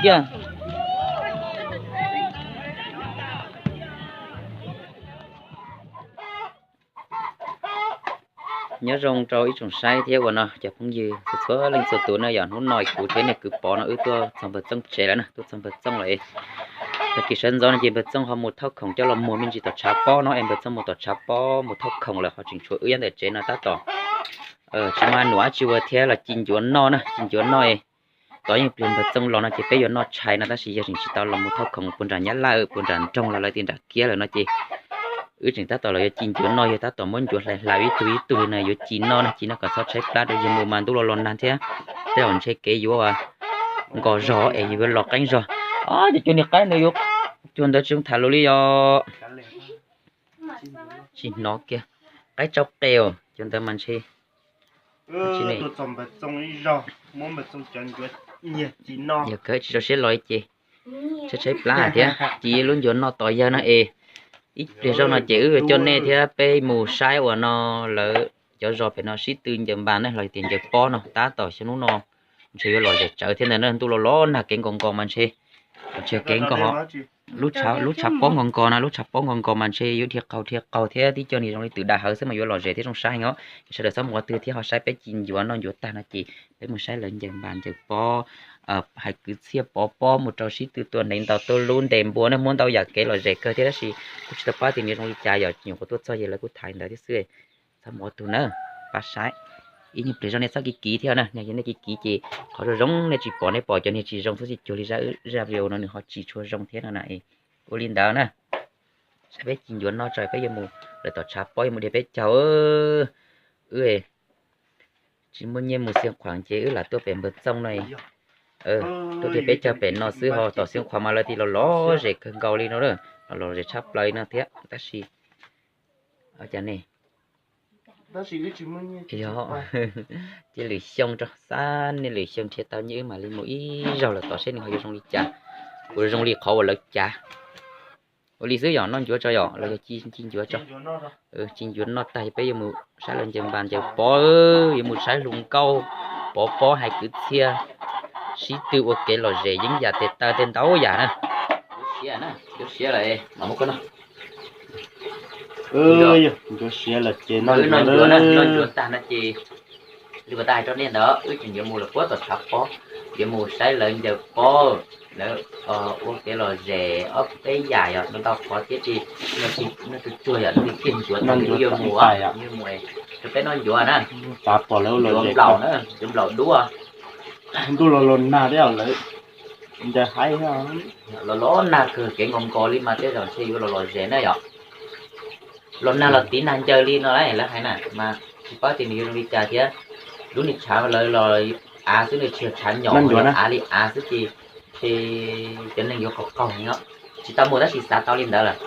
Kiag. Nyob zoo rau ib tsoom saib thiab ua no cov phooj ywg txhua txhua leej txhua tus na, yog hnub no kuv thiab niag kwv Pov no wb tuaj txog npawg Txooj tsev lawm na, tuaj txog npawg Txooj lawm. Tag kis sawv ntxov no ces npawg Txooj ho mus thauj khoom coj los muag me ntsis tom tshav pob no es npawg Txooj mus tom tshav pob mus thauj khoom lawm ho tseem tshuav wb nyob ntawm tsev no tab tom tsis muaj nuam dab tsi ua thiab los ci ncuav noj na, ci ncuav noj. Tos yeej pliag npawg Txooj los no ces peb yuav noj tshais no tab sis yawg tseem tsis tau los mus thauj khoom puag nram Nyab Laj puag nram nroog los lawv tias nram kiab lawm no ces wb tseem tab tom los yuav ci ncuav noj, yawg tab tom muab ncuav hlais hlais ib tug ib tug li no yuav ci noj na, ci noj kom txhob tshaib plab rau yawg mus mas ntuj los los nag thiab, tej zaum ntshe kev yuav nkos zog es yawg yuav los qeeb zog. Ces cuag niag qaib ntawd yuav, cuag ntawd tsis zoo tham lus li yog tsis hnov kiag, qaib tsau qeus cuag ntawd mas ntshe yog tsis rau siab los ces tshaib tshaib plab thiab ci lub ncuav noj tos yawg no es ib pliag zoj no ces wb coj nej thiab peb mus saib uas no lawv cov zos pem no sib tw ncaws npas ne los tias ncaws pob no tab tom xyoo hnub no ntshe yuav lom zem tsawv thiab ntawd na, ntuj los los nag kev nkos nkos mas ntshe tsis yog kev nkos, lub tshav pob nkos nkos na, lub tshav pob nkos nkos mas ntshe yuav dhia qaug dhia qaug thiab tib co niag zoo li twm dam hawv xwb mas yuav lom zem thiab zoo saib heev os. Sawv daws txhob mus ua twg thiab ho saib peb ci ncuav noj ncuav tag no ces peb mus saib lawv ncaws npas ncaws pob, hais kwv txhiaj pov pob mus rau sib tw tua hneev ntaus tuj lub ntes npua ne, muab ntau yam kev lom zem kawg thiab tab sis kuj tsis tau paub tias nws zoo li cas, yog nyuam qhuav tuaj txog ces lawv kuj tham ntawd thiab xwb. Txhob mus ua tug na, pab saib ib nyuag pliag zoj nej txhob kiv kiv thiab na, yog nej kiv kiv ces qhov zoo zoo nej tsis pom, nej pom cov niag tsis zoo xwb, tsis cuag li zaj video no nws ho tsis tshua zoo thiab no na. Ua li ntawd na, saib peb ci ncuav noj tso peb yuav mus lawm tom tshav pob yuav mus dhia peb caug. Wb tsis muaj nyiaj mus Xiav Khuam ces wb lam tuaj pem npawg Txooj no, tuaj dhia peb caug pem no xwb ho tom Xiav Khuam mas lawv tias los lom zem kawg nkaus li no, los lom zem tshaj plaws li no thiab tab sis cas ne, yog cia lwm xyoo rau, xab niaj lwm xyoo nrhiav tau nyiaj wb mam li mus ib zaug lawm tom seb nws ho yuav zoo li cas, ua zoo li qhov uas lawv cav. Ua li xwb yog noj ncuav tso yom, los yog ci ci ncuav tso. Ci ncuav noj tag peb yuav mus saib lawv ncaws npas ncaws pob, yuav mus saib hluas nkauj pov pob hais kwv txhiaj, sib tw ua kev lom zem yeeb yam tes taw tej ntau yam na. Ncuav siav lawm, ncuav siav lawm ces noj ncuav tag no ces li uas tau hais rau nej ntawd, wb tseem yuav mus lawm puag tom tshav pob, yuav mus saib lawv ncaws pob, lawv ua kev lom zem ob peb yam yom, ntau qhov thiab ces noj tsuag tsuag yom, li tiag ncuav tag wb yuav mus, yuav mus rau peb noj ncuav na, ncuav nplaum na, ncuav nplaum dub. Ntuj los los nag thiab lawv ncaws haib thiab. Los los nag kawg kev nkos nkos li mas tej zaum ntshe yuav los lom zem na yom. Los nag los tiv nag ncaws li no lawv hais na mas tsis paub tias nws yuav zoo li cas thiab. Lub niag tshav lawv los av xwb, nws tsis yog tshav nyom, av li av xwb ces ntshe cov neeg yuav qaug qaug heev os. Tsis tau mus tab sis xav tau li ntawd lawm,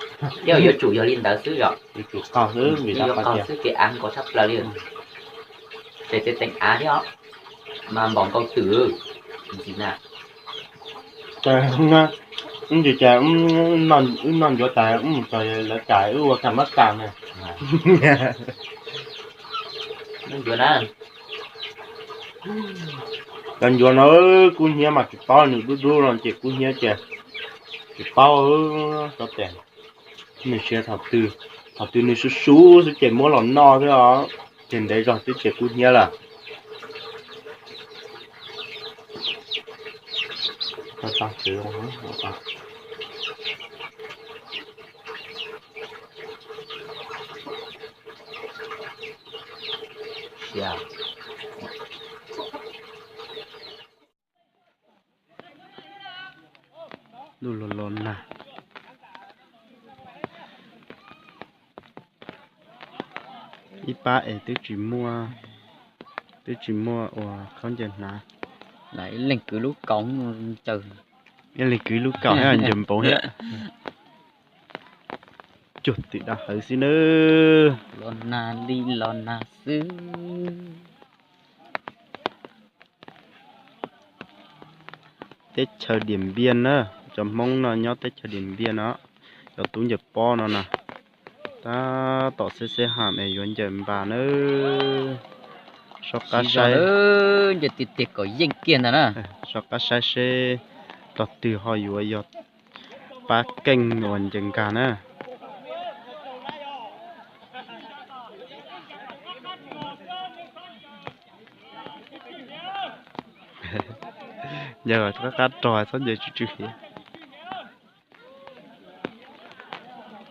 tej zaum yuav tsum yog li ntawd xwb yom. Yuav qaug xwb, kev av nkos tshaj plaws li. Ces tej teev av thiab os, mas npaum nkaus twm ntxiv na. Wb ces cas wb noj ncuav tas wb mus txog lawv kam wb ua kam mab kam na. Cov ncuav no kub hnyiab mas tsis paub, nws dub dub no ces kub hnyiab ces tsis paub. Nws siav thaum twg, thaum twg nws sub sub xwb ces muab los noj xwb os, ces ntev zog twb tsis kub hnyiab lawm. Ntuj los los nag, ib pab es twb tsis muaj, twb tsis muaj ua khaub ncaws hnav. Lam ib leeg kwv lub kaus ncaws, ib leeg kwv lub kaus ncaws npaum thiab. Cuag twm dawb hawv xwb nawb. Los nag li los nag xwb. Teb chaws Diam Npiaj na, cov Hmoob no nyob teb chaws Diam Npiaj no, cov tub ncaws pob no na, tab tom xeb xeb ham es yuav ncaws npas nawb. Soj qab saib, ncaws tiag tiag kom yeej kiag ntag na. Soj qab saib seb Tos twg ho yuav yog pab keej uas nce nkag na. Yog qab qab rog txhob nce tsw tsw hiav.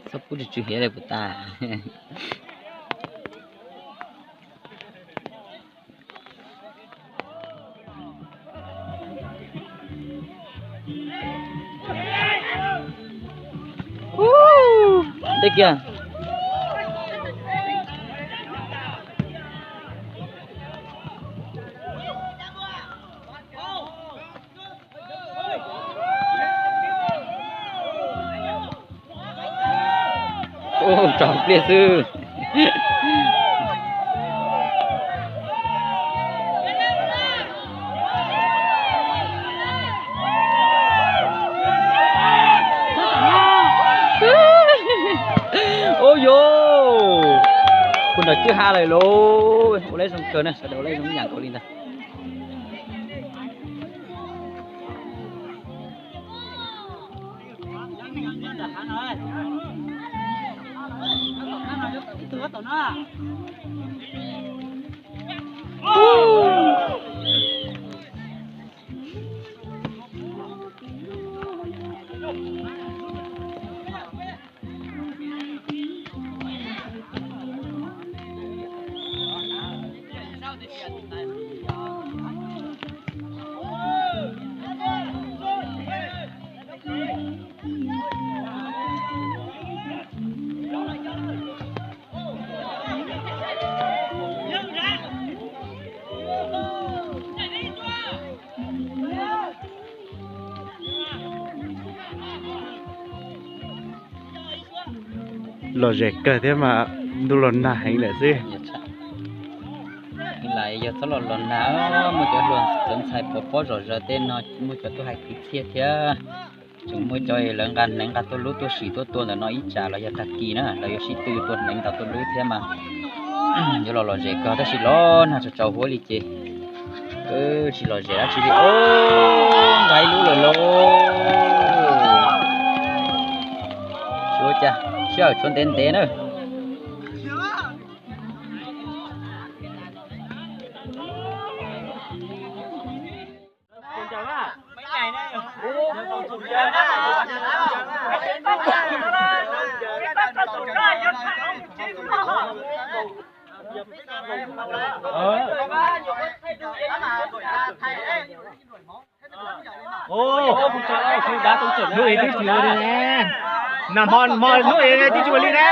Txhob pub tsw tsw hiav li puas tas. Ntej kiag. Ua tso pliaj xwb. Ua yus, kuv nram cwj ha lawm lauj. Ua leb zoo kawg na, sawv daws ua leb zoo ib yam nkaus li ntag. Lom zem kawg thiab mas ntuj los nag heev lawm xwb. Yog txhob los los nag, muaj cov hluas cov ntxhais pov pob zom zaws tej no, muaj cov tuaj hais kwv txhiaj thiab. Tseem muaj cov lawv nqa hneev nqa tuaj lub tuaj sim tuaj tua ntawm no ib tsam los yog tag kis na, lawv yuav sib tw tua hneev nqa tuaj lub thiab mas yuav los lom zem kawg, tab sis los nag tsaus tsaus huab li ces tsis lom zem dab tsi li. Nqa ib lub lawm lauj. Tsis ua cas, sij hawm tshuav ntev ntev na. Hnub twb tsis ua li ne, nag hmo hmo hnub twb tsis ua li ne.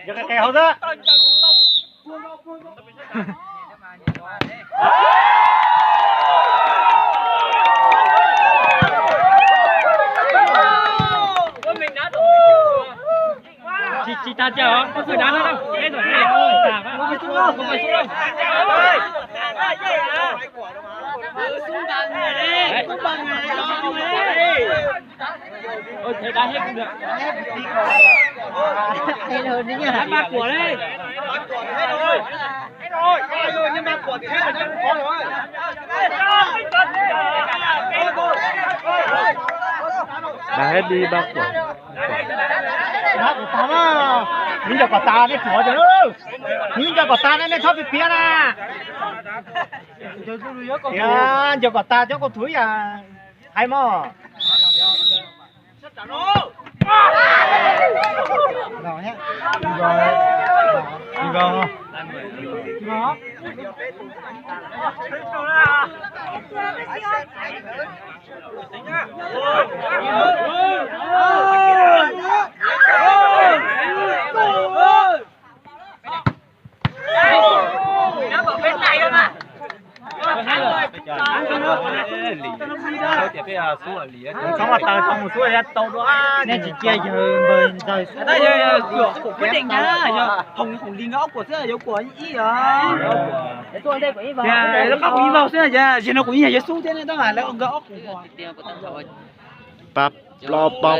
Yog qe qe hauv xwb. Tsis tag cia os, koj pheej dav no, peb ntawm peb, tag, koj pheej xub lauj, koj pheej xub lauj. Ê, dav heb kuv nram. Dav pab kuam li. Ba hais li ba kuam. Nws nco kom tas nej tsuav cov, nws nco kom tas nej txhob piav piav na. Nco kom tas cov kaum tug ib yam hais mog. Nej tsis cia yawg npawg ntxawg xwb, kuv deej na, yog hoom li no ob kuam xwb yuav kuam ib os. Lawv qab kuv ib vaug xwb, yog no kuv ib yam yuav xub thiab ne, tab mas lawv nkawd ob kuam. Pab plaub pab,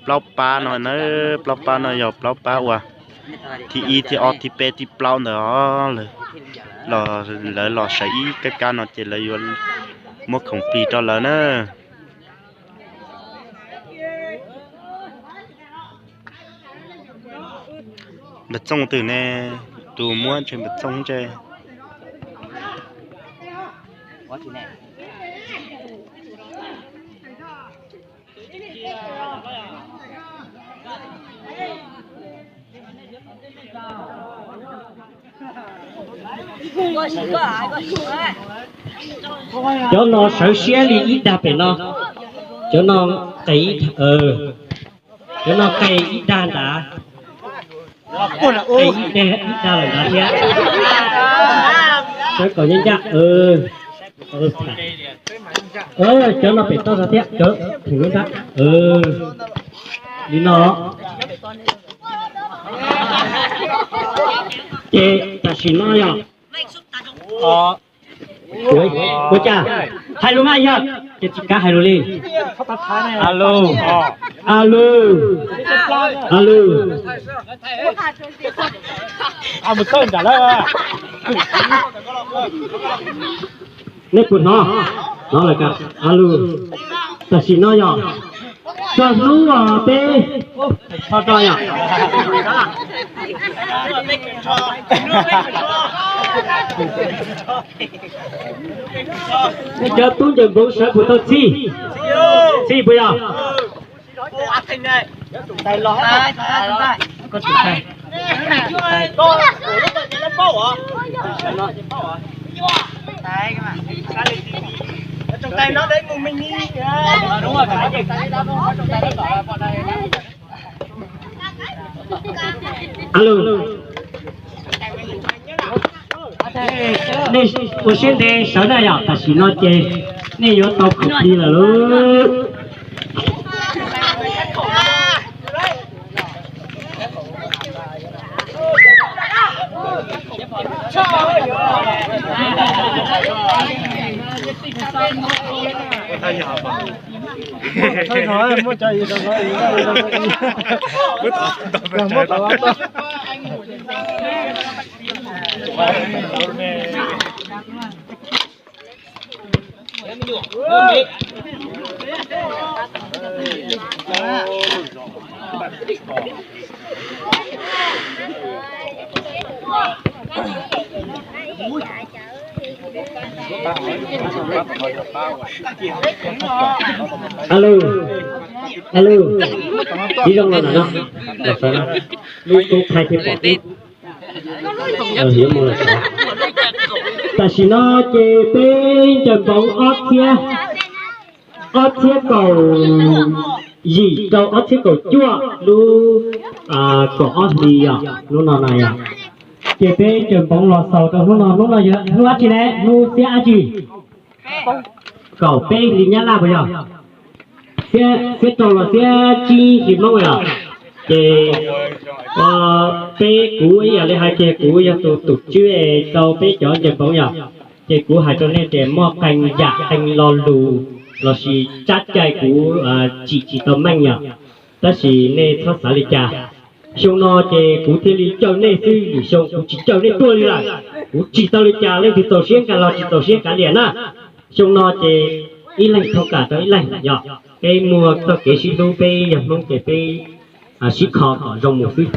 plaub pab no na, plaub pab no yog plaub pab uas thib ib, thib ob, thib peb, thib plaub ntawd os. Lawv los sawv ib kab kab no ces lawv yuav muab khoom plig rau lawv na. Npawg Txooj twg ne? Tus muab ntshe Npawg Txooj ntshe. Cov no sawv siab li ib dag pem no. Cov no qe, cov no qe ib dag ntawd. Ib dag lawm ntawd thiab. Sawv kom ncaj ncaj. Cov no pem toj zog thiab, cov theem ntab. Li no. Ces tam sim no yog ua cas hais lus mas yog ces tsis kav hais lus li. Alo, alo, alo. Nej puas hnov? Hnov lawm kawg. Alo, tam sim no yog txog hnub peb ho rau yog nej cov tub ncaws npoov sawv puas tau txhij? Txhij puas yog? Alo, nej ua siab ntev sawv na yom, tam sim no ces nej yuav tau khoom plig lawm lauj. Alo, alo, ib zoo los no, los sawv no, lub tub thaij thiaj pom tib. Tam sim no ces peb ncaws npoov ob txhiab, ob txhiab kaum yim rau ob txhiab kaum cuaj lub kaum ob hlis yom, hnub no na yom. Ces peb ncaws npoov los xaus rau hnub no, hnub no yog hnub dab tsi ne? Hnub xiab dab tsi? Kaum peb hli Nyab Laj puas yog? Xiab rau los xiab tsib hli Hmoob yom. Ces peb, kuv ib yam li hais tias kuv yog tus tus tswb rau peb cov ncaws npoov yom. Ces kuv hais rau nej tias muaj qee yam qee lo lus lossis tsab cai kuv tsim tsis tau meej yom. Tab sis nej txhob xav li cas. Xyoo no ces kuv thiaj li coj nej xwb, lwm xyoo kuv tsis coj nej tuaj li lawm. Kuv tsis tau li cas, leej twg txaus siab nkag los tsis txaus siab kav liam na. Xyoo no ces ib leeg thov kam rau ib leeg yom, peb muaj txoj kev sib hlub, peb yog Hmoob ces peb sib kho kom zoo mus xwb.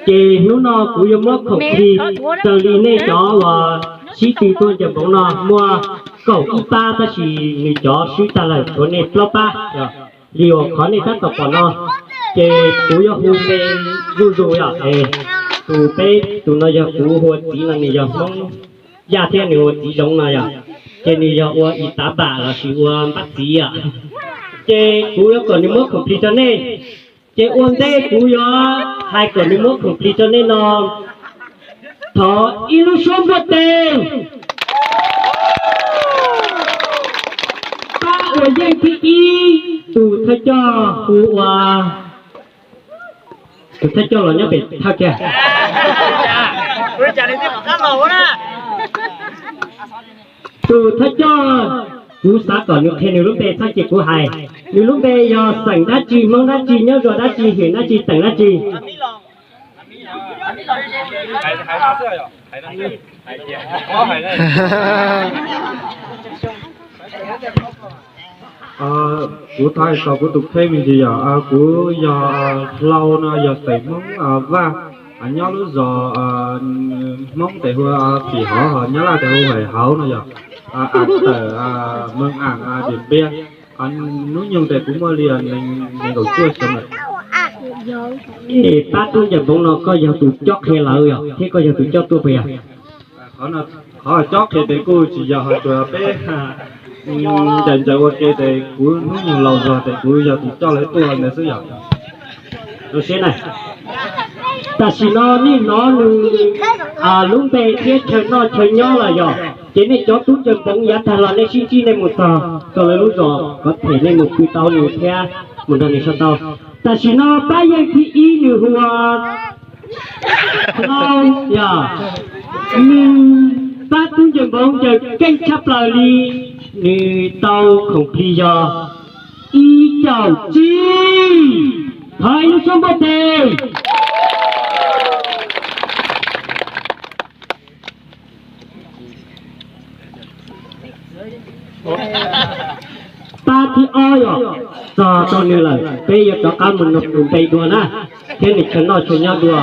Ces hnub no kuv yuav muab khoom plig raws li nej cov uas sib tw tuaj ncaws npoov no muaj kaum ib pab, tab sis nws cov swb tag lawm, tshuav nej plaub pab. Li uas qhov nej tab tom pom no, ces kuv yuav hu npe zuj zus yom. Tus peb tus no yog kuv hu ua txiv no, nws yog Hmoob Yaj thiab nws hu ua txiv Zoov no yom. Ces nws yog ua ib tav pam lossis ua npab txiv yom. Ces kuv yuav kom nws muab khoom plig rau nej. Ces ua ntej kuv yuav hais kom nws muab khoom plig rau nej no, thov ib lub suab npuaj tes. Pab uas yeej thib ib, tus thawj coj hu ua, tus thawj coj los nyob pem thawj kiag. Tus thawj coj, kuv xav kom nws qhia nws lub npe txhob cia kuv hais. Nws lub npe yog xeem dab tsi, Hmoob dab tsi, nyob zos dab tsi, hwm dab tsi, teem dab tsi? Kuv thov hais txog kuv tus kheej me ntsis yom, kuv yog Hlau no, yog xeem Hmoob Vaj, nyob lub zos Hmoob tes hu Phim Hov, Nyab Laj tes hu Huaim Hauv no yom, am tawm Meej Am, Diam Npiab. Hnub nyoog tes kuv muaj li nees nkaum cuaj xyoo lawm. Es pab tub ncaws npoov no koj yog tus cob qhia lawv yom, thiab koj yog tus cob tuaj puas yog? Qhov cob qhia tes kuj tsis yog, hais tias peb ncaws ncaws ua ke tes kuv hnub nyoog laus zog tes kuv yog tus coj lawv tuaj ntawd xwb yom. Zoo siab na. Tam sim no nej hnov nws lub npe thiab chaw noj chaw nyob lawm yom, ces nej cov tub ncaws npoov yav tag los nej sib ntsib nej mus txog rau lawv lub zos, kom them nej mus pw tau nws thiab mus nrog nws so tau. Tam sim no pab yeej thib ib nws hu ua Hlau yom, nws pab tub ncaws npoov ncaws keej tshaj plaws li, nws tau khoom plig yog ib caug tsib. Thov ib lub suab npuaj tes. Pab thib ob yom, txog rau nws lawm, peb yuav rov qab mus nug nws npe dua na, thiab nws chaw noj chaw nyob dua.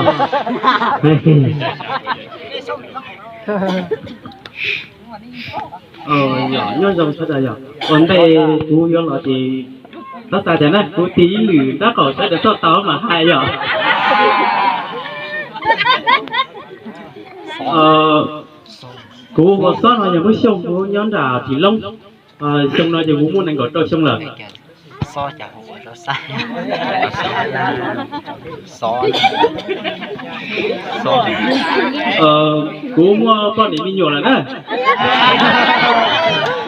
Yog nyob zoo sawv daws yom, ua ntej kuv yuav los ces txhob xav tias na kuv tig ib lwm tab qaum sawv daws txhob tau mas hais yom. Kuv ua Xob no yog Hmoob Xyooj, kuv nyob nram Phim Loob. Xyoo no ces kuv muaj nees nkaum rau xyoo lawm. Kuv muaj poj niam me nyuam lawm na.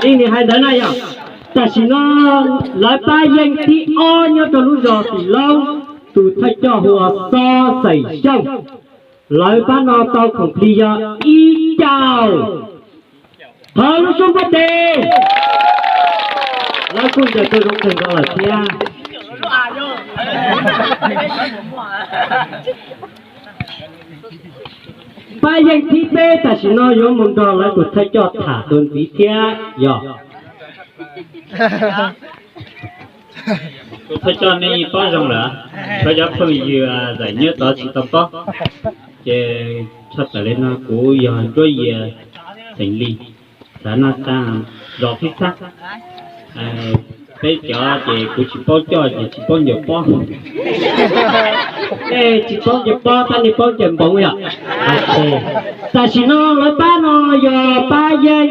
Ib nim hais ntawd na yog, tam sim no lawv pab yeej thib ob nyob rau lub zos Phim Loob, tus thawj coj hu ua Xob Xeem Xyooj. Lawv pab no tau khoom plig yog ib caug. Thov lub suab npuaj tes. Lawv kuj ncaws tau zoo kawg nkaus lawm thiab. Pab yeej thib peb tam sim no yuav mus nrog lawv tus thawj coj tham dua ntxiv thiab yog. Tus thawj coj nej paub zoo lawm, txhua cov phooj ywg daim nyiaj tod tsis tau paub. Ces tshaj tawm li no kuv yog Ntsuab Yias xeem Lis, xav noj xav zov phib xab. Peb cov ces kuv tsis paub coj ces tsis paub ncaws pob. Tej tsis paub ncaws pob tab nej paub ncaws npoov yom. Tam sim no lawv pab no yog pab yeej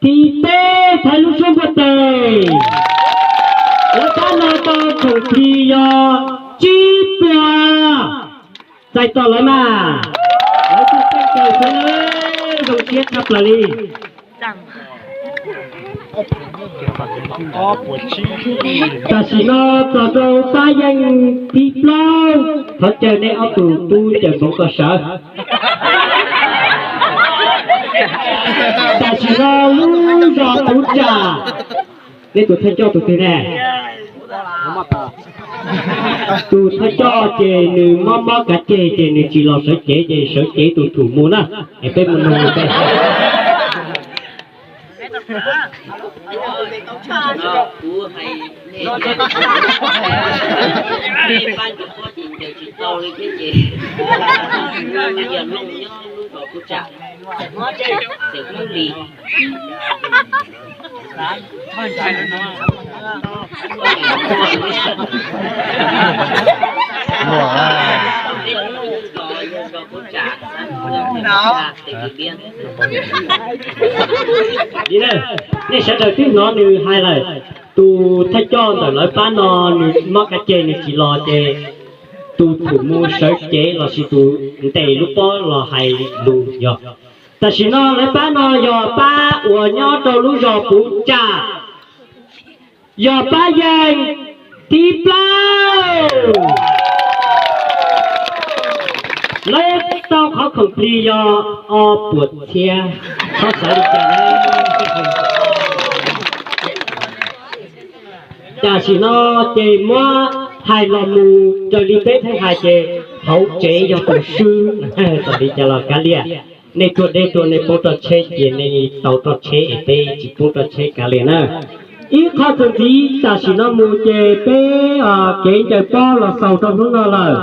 thib peb, thov lub suab npuaj tes. Lawv pab no tau khoom plig yog tsib puas. Txais tos lawv mas. Lawv kuj keej kawg xwb, zoo siab tshaj plaws li. Tam sim no txog rau pab yeej thib plaub, thov caw nej ob tug tub ncaws npoov kom sawv. Tam sim no lub zos Tuv Tsam, nej tus thawj coj tus twg ne? Tus thawj coj ces nws mob mob kav ceg ces nws tsis los sawv cev ces sawv cev tus thum mus na. Es peb mus nug peb. Nej sawv daws twb hnov nws hais lawm, tus thawj coj ntawm lawv pab no nws mob kav ceg nws tsis los ces tus thum mus sawv cev lossis tus ntes lub pob los hais lus yog. Tam sim no lawv pab no yog pab uas nyob rau lub zos Puv Tsam, yog pab yeej thib plaub. Lawv tau qhov khoom plig yog ob puas txhiab, txhob xav li cas. Tam sim no ces muab hais los mus raws li peb pheej hais ces hauv tsev yog tus swb, txawm li cas los kav liam. Nej tuaj deb tuaj nej poob roj tsheb ces nej tau roj tsheb es peb tsis poob roj tsheb kav liam na. Ib qho txuas ntxiv tam sim no mus ces peb kev ncaws pob los xaus rau hnub no lawm.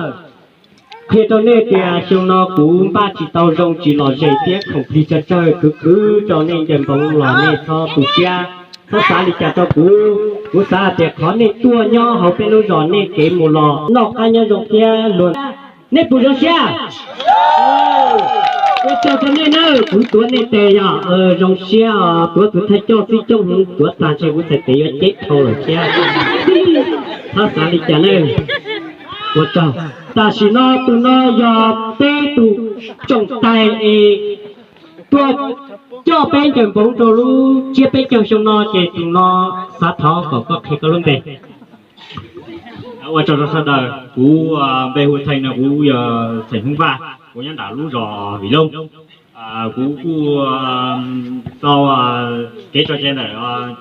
Qhia rau nej tias xyoo no kuv npaj tsis tau zoo tsis lom zem thiab khoom plig tsawg tsawg khwv khwv rau nej ncaws npoov los nej txhob tu siab, txhob xav li cas rau kuv. Kuv xav hais tias qhov nej tuaj nyob hauv peb lub zos nej kev mus los noj qab nyob zoo thiab luag. Nej puas zoo siab? Ua tsaug rau nej na, kuv tuav nej tes yog zoo siab os, tuav tus thawj coj xwb coob hmoov tuav tag ntshe kuv txhais tes yuav ceb dhau lawm thiab. Txhob xav li cas na. Ua tsaug. Tam sim no tus no yog peb tus tsoom tais es tuaj coj peb ncaws npoov rau lub tsiab peb caug xyoo no ces tus no xav thov kom koj qhia koj lub npe. Ua tsaug rau sawv daws, kuv npe hu Theej no, kuv yog Theej Hmoob Vaj, kuv nyob nram lub zos Vim Looj. Kuv kuj tau kev tso cai ntawm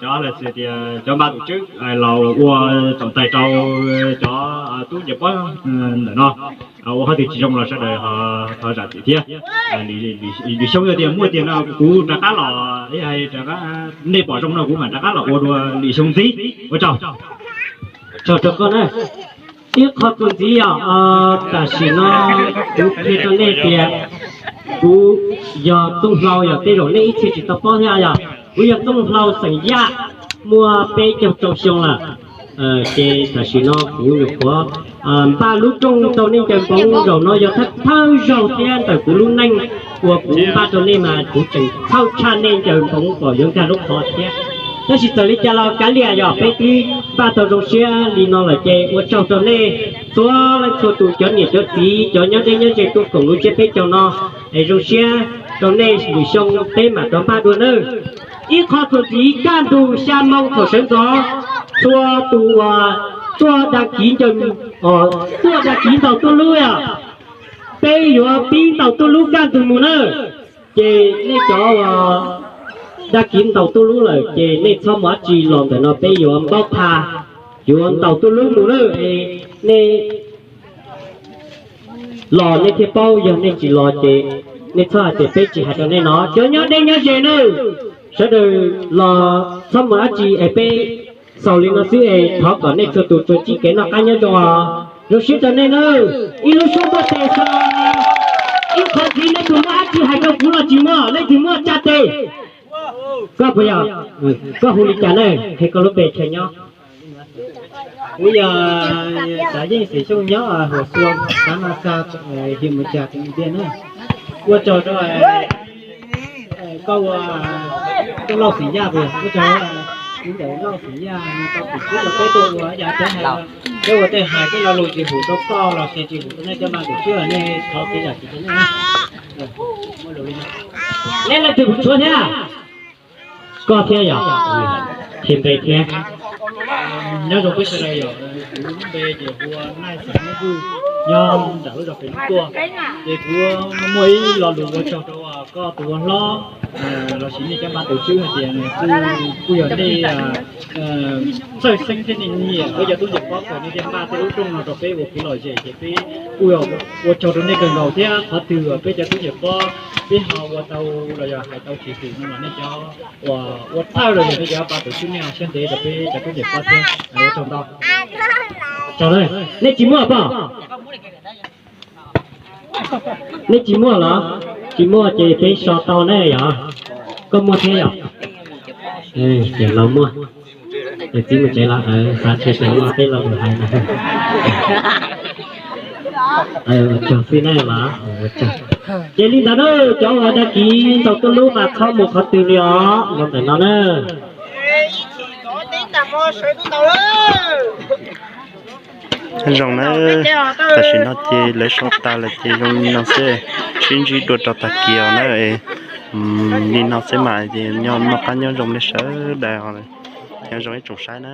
cov lawv tias cov npaj tus tswb los ua tsoom tais rau cov tub ncaws pob ntawm no. Ua qhov twg tsis zoo los sawv daws thov zam txim thiab. Lwm xyoo yog tias muaj tiag no kuv rov qab los, hais rov qab nej pom zoo no kuv mam rov qab los ua dua lwm xyoo ntxiv. Ua tsaug. Tsaug rau koj na. Ib qho txuas ntxiv os, tam sim no kuv qhia rau nej tias kuv yog Txooj Hlau, yog tej zaum nej ib txhia tsis tau paub thiab yog kuv yog Txooj Hlau xeem Yaj, muaj peb caug rau xyoo lawm. Ces tam sim no kuv nyuam qhuav npaj lub rooj rau nej ncaws npoov zaum no yog thawj thawj zaug thiab ntawm kuv lub neej uas kuv npaj rau nej mas kuv tseem txhawj tshaj nej ncaws npoov kom yuav nkag lub qhov thiab. Tab sis txawm li cas los kav liam yog peb twb npaj tau zoo siab li no lawm ces ua tsaug rau nej txhua leej txhua tus, cov niam cov txiv, cov nyob deb nyob ze tuaj koom lub tsiab peb caug no. Es zoo siab rau nej, lwm xyoo peb mam rov npaj dua nawb. Ib qho txuas ntxiv, kaj ntug xya moo thaum sawv ntxov, txhua tus uas tuaj dag kiv ncaws, tuaj dag kiv ntaus tuj lub, peb yuav pib ntaus tuj lub kaj ntug mus na. Ces nej cov uas dag kiv ntaus tuj lub lawm ces nej txhob mus dab tsi los ntawm no peb yuav npaub tha, yuav ntaus tuj lub mus na. Nej los nej thiaj paub, yog nej tsis los ces nej txhob hais tias peb tsis hais rau nej no. Cov nyob deb nyob ze na, sawv daws los txhob mus dab tsi es peb xaus li no xwb es thov kom nej txhua tus tsuas txij kev noj qab nyob zoo os. Zoo siab rau nej nawb. Ib lub suab npaj tes xwb. Ib qho ntxiv, leej twg muaj dab tsi hais rau kuv los tsis muaj, leej twg muaj tsa tes. Koj puas yog? Koj hu li cas na? Qhia koj lub npe chaw nyob. Kuv yog Xav Yeej Xeem Xyooj nyob Huam Xua, xav no xa hiam mus cas tus ntiag na. Ua tsaug rau koj ua Tub Lauj Xeem Yaj, ua tsaug Tub Lauj Xeem Yaj tau tus tub rau peb tuaj ua yam cov hais, peb ua tej hais tej lo lus tsis hum rau koj los sis tsis hum rau nej cov npaj tus tub, nej thov kev zam txim rau nej. Nej leej twg kuv tshuav thiab? Koj thiab yog? Qhia npe thiab. Nyob zoo peb sawv daws yog, kuv lub npe ces hu ua Naij Xeem Nub Vwj. nyob nram lub zos pem lub tuaj. Ces kuv muaj ib lo lus ua tsaug rau koj tus ua hlob lossis nej cov npaj tus tswb hais tias nws kuj yog nej txhawj xeeb thiab nej nyiam peb cov tub ntsuag pob kws nej thiaj npaj tej lub rooj no rau peb ua kev lom zem, ces peb kuj ua tsaug rau nej kawg nkaus thiab. Qhov twg uas peb cov tub ntsuag pob peb ho ua tau los yog hais tau tsis xwm no los nej cov uas ua thawj los yog nej cov npaj tus tswb nej ho siab ntev rau peb cov tub ntsuag pob thiab. Ua tsaug ntau. Nej tsis muaj pom? Nej tsis muaj los? Tsis muaj ces peb so tau ne yom. Koj muaj thiab yom? Ces los muaj. Ces txiv mus tsev los xav tseg peb los hais na. Ua tsaug xwb na los. Ces li ntawd na, cov uas dag kiv ntaus tuj lub mas txhob mus qhov twg li os, los ntawm no na. Zoo na, tam sim no ces lawv sau tas lawm ces zoo li no xwb, sib ntsib dua rau tag kis os na. Li no xwb mas ces noj qab nyob zoo nej sawv daws, nyob zoo ib tsoom saib na.